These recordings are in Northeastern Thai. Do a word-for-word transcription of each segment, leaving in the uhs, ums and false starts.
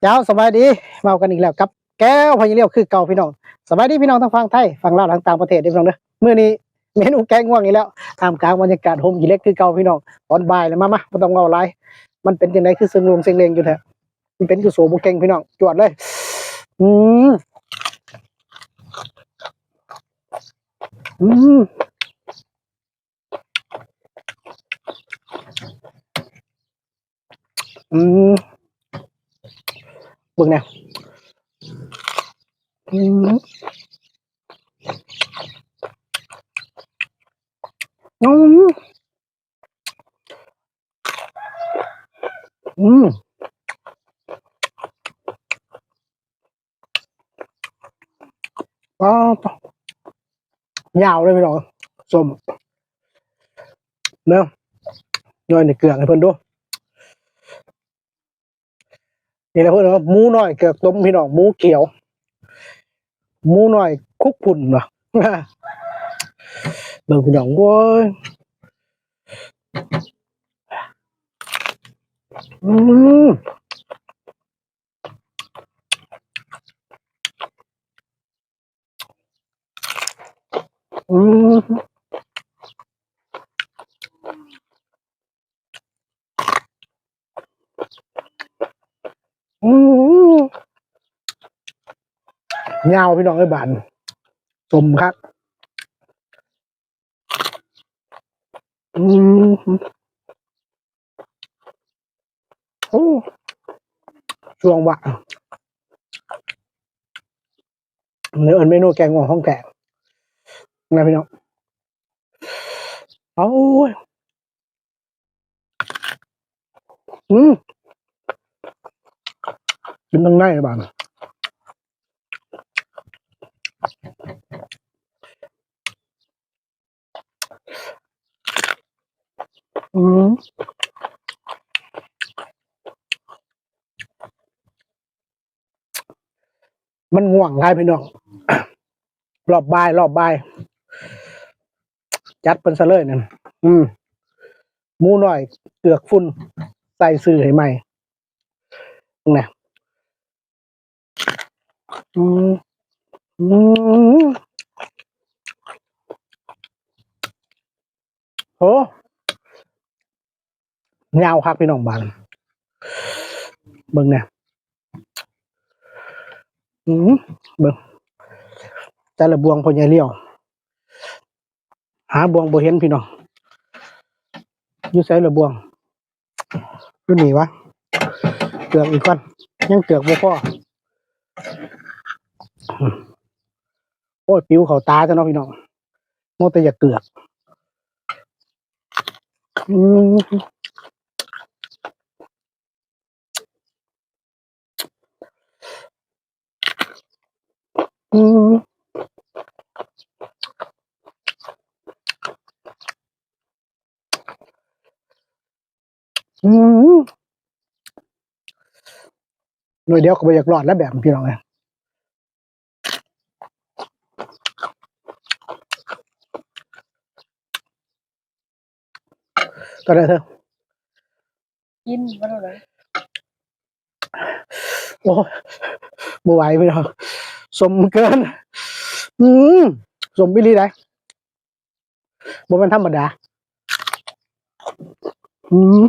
เจ้าสบายดี มากันอีกแล้วครับ แก้วพญาเลี้ยวคือเก่าพี่น้อง สบายดีพี่น้องทั้งฝั่งไทย ฝั่งลาว ทั้งต่างประเทศเด้อพี่น้องเด้อ มื้อนี้เมนูแกงง่วงอีกแล้ว ท่ามกลางบรรยากาศโฮมขี้เหล็กคือเก่าพี่น้อง ตอนบ่ายแล้ว มามา บ่ต้องเว้าหลาย มันเป็นจั่งใดคือเซิงลงเซิงเลงอยู่แท้ มันเป็นคือโสบ่เก่งพี่น้อง จวดเลย อืม อืม อืม เบิ่งแหน่ อืม อืม อืม อ้าว ยาวเลยพี่น้อง ส้ม เนาะ ย่อยในเกลือให้เพิ่นดู นี่แหละเพิ่นว่าหมูน้อยเกือกต้มพี่น้อง หมูเขียว หมูน้อยคุกพุ่นว่ะ เบิ่งพี่น้อง โว้ย อืม อืม อืม ยาวพี่น้องเอ้ย บาด ส้มคัก อืม โอ้ ช่วงวะ นี่เอิ้นเมนูแกงง่วงของแท้ นะพี่น้อง โอ้ย อืม กินทางในบาด อืม มันง่วงหลายพี่น้อง รอบบ่าย รอบบ่าย จัดเพิ่นซะเลยนั่น อืม หมูน้อยเกือกฝุ่น ใส่ซื่อให้ใหม่ นะ อืม อืม โห ยาวคักพี่น้องบาด เบิ่งแหน่ อืม เบิ่ง แต่ละบ่วงพ่อใหญ่เลี้ยว หาบ่วงบ่เห็นพี่น้อง อยู่ไสละบ่วง อยู่นี่วะ เกือกอีกก่อน ยังเกือกบ่พอ อืม โอ้ย ปิวเข้าตาซะเนาะพี่น้อง มัวแต่อยากเกือก อืม อืม อืม หน่วยเดียวก็บ่อยากรอดแล้วแบบพี่น้องเอ้ย ก็ได้เถอะ กินบ่ได้เลย โอ้ย บ่ไหวพี่น้อง ส้มเกิน อืม ส้มอีหลีได๋ บ่แม่นธรรมดา อืม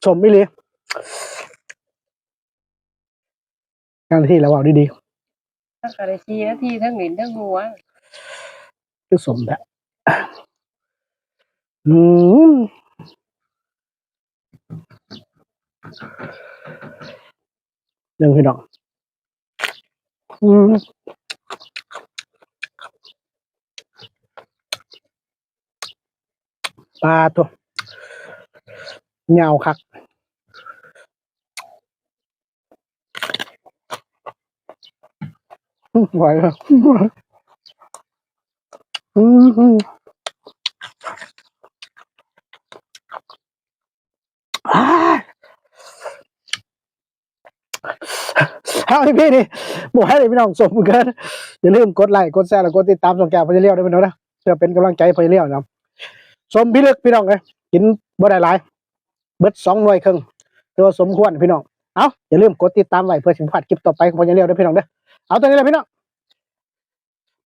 ส้มอีหลี จักนาทีแล้ว เว้าดีๆ ตั้งแต่สี่นาที ทั้งหลิ้นทั้งหัว คือส้มแท้ อืม เบิ่งพี่น้อง อืม ปาดโธ่ ยาวคัก อืม ไหวเหรอ อืม อืม อ้า เอาอีพีนี่บ่ให้เลยพี่น้องสมกัน อย่าลืมกดไลค์กดแชร์แล้วกดติดตามช่องแก้วพญาเลี้ยวด้วยพี่น้องนะเพื่อเป็นกำลังใจพญาเลี้ยวนะสมพิลึกพี่น้องเลยกินบ่ได้หลายเบิดสองหน่วยครึ่งถือว่าสมควรพี่น้องเอาอย่าลืมกดติดตามไว้เพื่อสิบ่พลาดคลิปต่อไปของพญาเลี้ยวด้วยพี่น้องเด้อเอาตัวนี้แหละพี่น้อง